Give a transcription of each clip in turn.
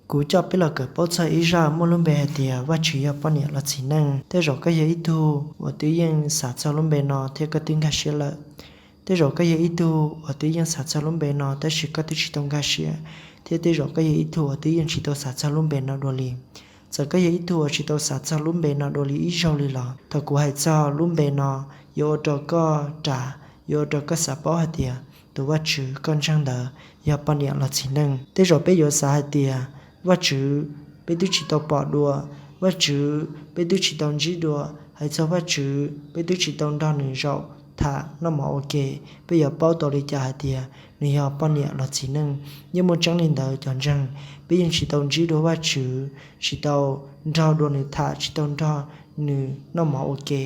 Kuv coj peb los kawm paub txog ib zaj muaj lub npe hais tias Vajtswv yog poj niam los txiv neej. Tej zaum koj yog ib tug uas twb yeej xav txog lub npe no thiab koj twb nkag siab lawm. Tej zaum koj yog ib tug uas twb yeej xav txog lub npe no tab sis koj twb tsis tau nkag siab, thiab tej zaum koj yog ib tug uas twb yeej tsis tau xav txog lub npe no dua li. Txawm koj yog ib tug uas tsis tau xav txog lub npe no dua li ib zaug li los, thaum kuv hais txog lub npe no, yuav ua rau koj ras, yuav ua rau koj xav paub hais tias tus Vajtswv koj ntseeg ntawd yog poj niam los txiv neej. Tej zaum peb yuav xav hais tias Vajtswv peb twb tsis tau pom dua, Vajtswv peb twb tsis tau ntsib dua, hais txog Vajtswv peb twb tsis tau nrog nws zaum tham noj mov ua ke, peb yuav paub tau li cas hais tias nws yog poj niam los txiv neej? Yeej muaj tseeb li ntawd cov ntseeg, peb yeej tsis tau ntsib dua Vajtswv, tsis tau nrog dua nws tham, tsis tau nrog nws noj mov ua ke,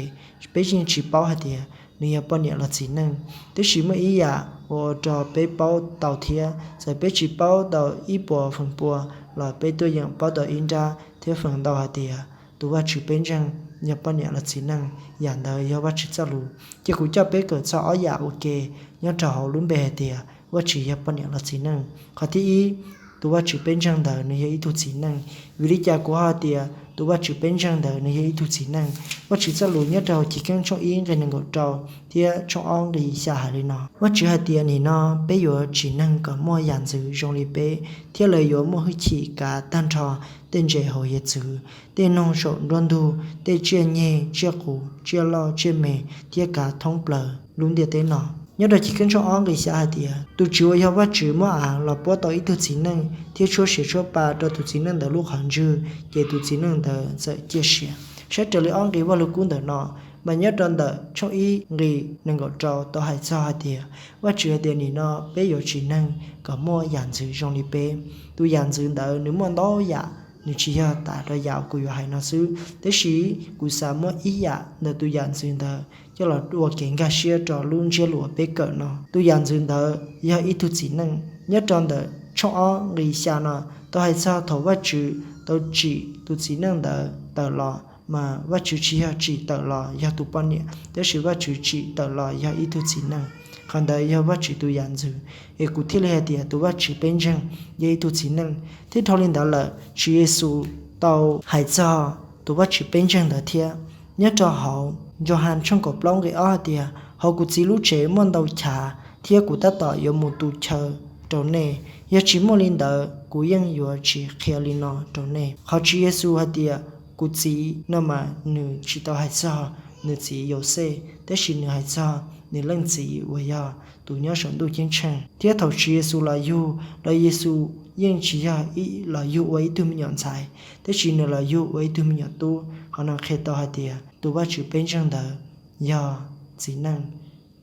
peb yeej tsis paub hais tias nws yog poj niam los txiv neej. Tiam sis muaj ib yam uas ua rau peb paub tau thiab, txawm peb tsis paub tau ib puas feem pua los peb tuaj yeem paub tau ib nrab thiab feem ntau hais tias tus Vajtswv peb ntseeg yog poj niam los txiv neej, yam ntawd yog Vajtswv txoj lus. Ces kuv coj peb kawm txog ob yam ua ke nyob rau hauv lub npe hais tias Vajtswv yog poj niam los txiv neej. Qhov thib ib, tus Vajtswv peb ntseeg ntawd nws yog ib tug txiv neej. Vim li cas kuv ho tias tus Vajtswv peb ntseeg ntawd nws yog ib tug txiv neej? Vajtswv txoj lus nyob rau Chivkeeb tshooj ib nqe nees nkaum rau thiab tshooj ob nqe xya hais li no: Vajtswv hais tias, nim no peb yuav tsim neeg kom muaj yam ntxwv zoo li peb, thiab lawv yuav muaj hwj chim kav tag nrho tej ntses hauv hiav txwv, tej noog saum nruab ntug, tej tsiaj nyeg, tsiaj qus, tsiaj loj tsiaj me, thiab kav thoob plaws lub ntiaj teb no. Nyob rau Chivkeeb tshooj ob nqe xya hais tias, tus Tswv uas yog Vajtswv muab av los puab tau ib tug txiv neej thiab tshuab siav tshuab pa rau tus txiv neej ntawd lub qhov ntswg, ces tus txiv neej ntawd txawm ciaj sia. Saib raws li ob nqe Vajluskub ntawm no, mas nyob rau ntawm tshooj ib nqe nees nkaum rau tau hais txog hais tias, Vajtswv hais tias, nim no peb yuav tsim neeg kom muaj yam ntxwv zoo li peb. Tus yam ntxwv ntawd nws muaj ntau yam, nws tsis yog tas rau yam kuv yuav hais no xwb, tiam sis kuv xav muab ib yam ntawm tus yam ntxwv ntawd coj los ua kev nkag siab rau lub ntsiab lus uas peb kawm no. Tus yam ntxwv ntawd yog ib tug txiv neej. Nyob rau ntawm tshooj ob nqe xya no tau hais txog thaum Vajtswv tau tsim tus txiv neej ntawd tawm los, mas Vajtswv tsis yog tsim tawm los yog tus poj niam, tab sis Vajtswv tsim tawm los yog ib tug txiv neej. Qhov ntawd yog Vajtswv tus yam ntxwv, es kuv thiaj li hais tias tus Vajtswv peb ntseeg yog ib tug txiv neej. Thiab dhau li ntawd lawm, Tswv Yexus tau hais txog tus Vajtswv peb ntseeg ntawd thiab. Nyob rau hauv Yauhas tshooj kaum plaub nqe ob hais tias, hauv kuv Txiv lub tsev muaj ntau chav, thiab kuv tab tom yuav mus tu chaw rau nej. Yog tsis muaj li ntawd, kuv yeej yuav tsis qhia li no rau nej. Qhov Tswv Yexus hais tias kuv Txiv no mas nws tsis tau hais txog nws txiv Yauxej, tab sis nws hais txog nws leej txiv uas yog tus nyob saum ntuj ceeb tsheej. Thiab thaum Tswv Yexus los yug, los Yexus yeej tsis yog ib los yug ua ib tug me nyuam ntxhais, tab sis nws los yug ua ib tug me nyuam tub. Qhov no qhia tau hais tias tus Vajtswv peb ntseeg ntawd yog txiv neej,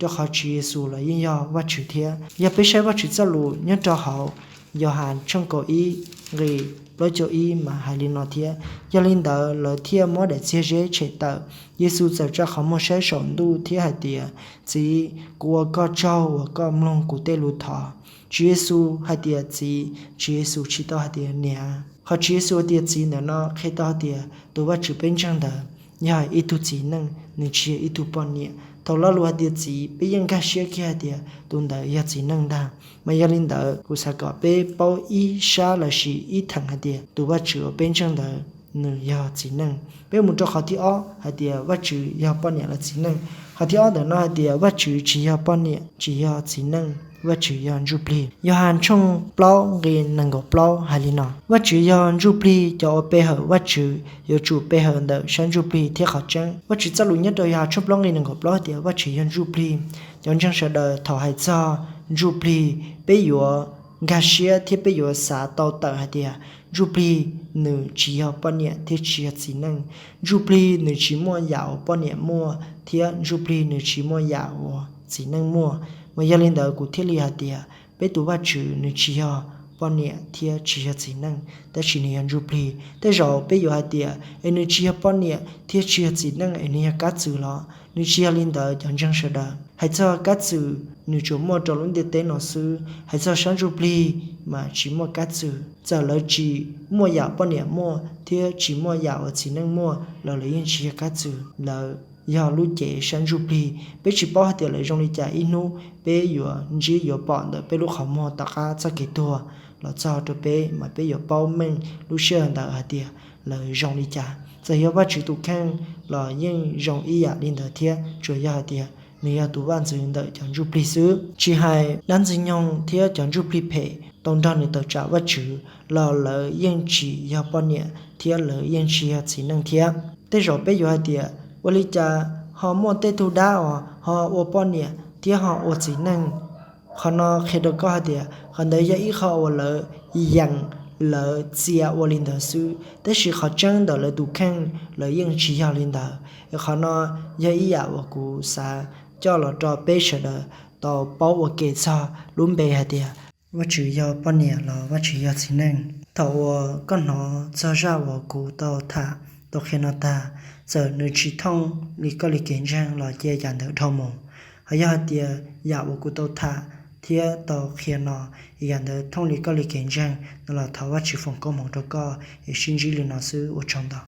rau qhov Tswv Yexus los yeej yog Vajtswv thiab. Yog peb saib Vajtswv txoj lus nyob rau hauv Yauhas tshooj kaum ib nqe plaub caug ib mas hais li no thiab, yog li ntawd lawv thiaj muab daim txiag zeb tshem tawm. Yexus txawm tsa qhov muag saib saum ntuj thiab hais tias, Txiv, kuv ua koj tsaug uas koj mloog kuv tej lus thov. Tswv Yexus hais tias Txiv, Tswv Yexus tsis tau hais tias Niam. Qhov Tswv Yexus hais tias Txiv ntawm no qhia tau hais tias tus Vajtswv peb ntseeg ntawd yog ib tug txiv neej, nws tsis yog ib tug poj niam. Thaum lo lus hais tias txiv, peb yeej nkag siab kiag hais tias tus ntawd yog txiv neej ntag. Mas yog li ntawd kuv xav kom peb paub ib sab lossis ib theem hais tias tus Vajtswv uas peb ntseeg ntawd nws yog txiv neej. Peb mus rau qhov thib ob hais tias Vajtswv yog poj niam los txiv neej. Qhov thib ob ntawm no hais tias Vajtswv tsis yog poj niam, tsis yog txiv neej, Vajtswv yog ntsuj plig. Yauhas tshooj plaub nqe nees nkaum plaub hais li no: Vajtswv yog ntsuj plig, cov uas pe hawm Vajtswv yuav tsum pe hawm ntawm sab ntsuj plig thiab qhov tseeb. Vajtswv txoj lus nyob rau Yauhas tshooj plaub nqe nees nkaum plaub hais tias Vajtswv yog ntsuj plig. Cov ntseeg sawv daws, thaum hais txog ntsuj plig, peb yuav nkag siab thiab peb yuav xav tau tawm hais tias ntsuj plig nws tsis yog poj niam thiab tsis yog txiv neej. Ntsuj plig nws tsis muaj yam uas poj niam muaj, thiab ntsuj plig nws tsis muaj yam uas txiv neej muaj. Mas yog li ntawd kuv thiaj li hais tias peb tus Vajtswv nws tsis yog poj niam thiab tsis yog txiv neej, tab sis nws yog ntsuj plig. Tej zaum peb yuav hais tias, es nws tsis yog poj niam thiab tsis yog txiv neej es nws yog kab txwm los? Nws tsis yog li ntawd cov ntseeg sawv daws. Hais txog kab txwm nws tsuas muaj rau lub ntiaj teb no xwb. Hais txog sab ntsuj plig mas tsis muaj kab txwm. Txawm lawv tsis muaj yam poj niam muaj thiab tsis muaj yam uas txiv neej muaj los lawv yeej tsis yog kab txwm, lawv yog lub cev sab ntsuj plig. Peb tsis paub hais tias lawv zoo li cas, ib hnub peb yuav ntsib yuav pom ntawm peb lub qhov muag tom qab txoj kev tuag. los txog rau peb mas peb yuav paub meej lub sij hawm ntawd hais tias lawv zoo li cas. Txawm yog Vajtswv tus kheej los yeej zoo ib yam li ntawd thiab, tsuas yog hais tias nws yog tus vaj ntxwv ntawm cov ntsuj plig xwb. Tsis hais dab ntxwg nyoog thiab cov ntsuj plig phem tau nrog nws tawm tsam Vajtswv los lawv yeej tsis yog poj niam thiab lawv yeej tsis yog txiv neej thiab. Tej zaum peb yuav hais tias, ua li cas ho muaj tej tug dab uas ho ua poj niam thiab ho ua txiv neej? Qhov no qhia rau koj hais tias qhov ntawd yog ib qho uas lawv yeem, lawv txia ua li ntawd xwb, tab sis qhov tseeb ntawm lawv tus kheej lawv yeej tsis yog li ntawd. Es qhov no yog ib yam uas kuv xav coj los rau peb sawv daws tau paub ua ke txog lub npe hais tias Vajtswv yog poj niam los Vajtswv yog txiv neej. Thaum uas koj hnov txog zaj uas kuv tau tham, tau qhia no tag, txawm nws tsis thooj li koj li kev ntseeg los cia yam ntawd dhau mus. Ho yog hais tias yam uas kuv tau tham thiab tau qhia no, yam ntawd thooj li koj li kev ntseeg no los thov Vajtswv foom koob hmoov rau koj, es sib ntsib li no xwb, ua tsaug ntau.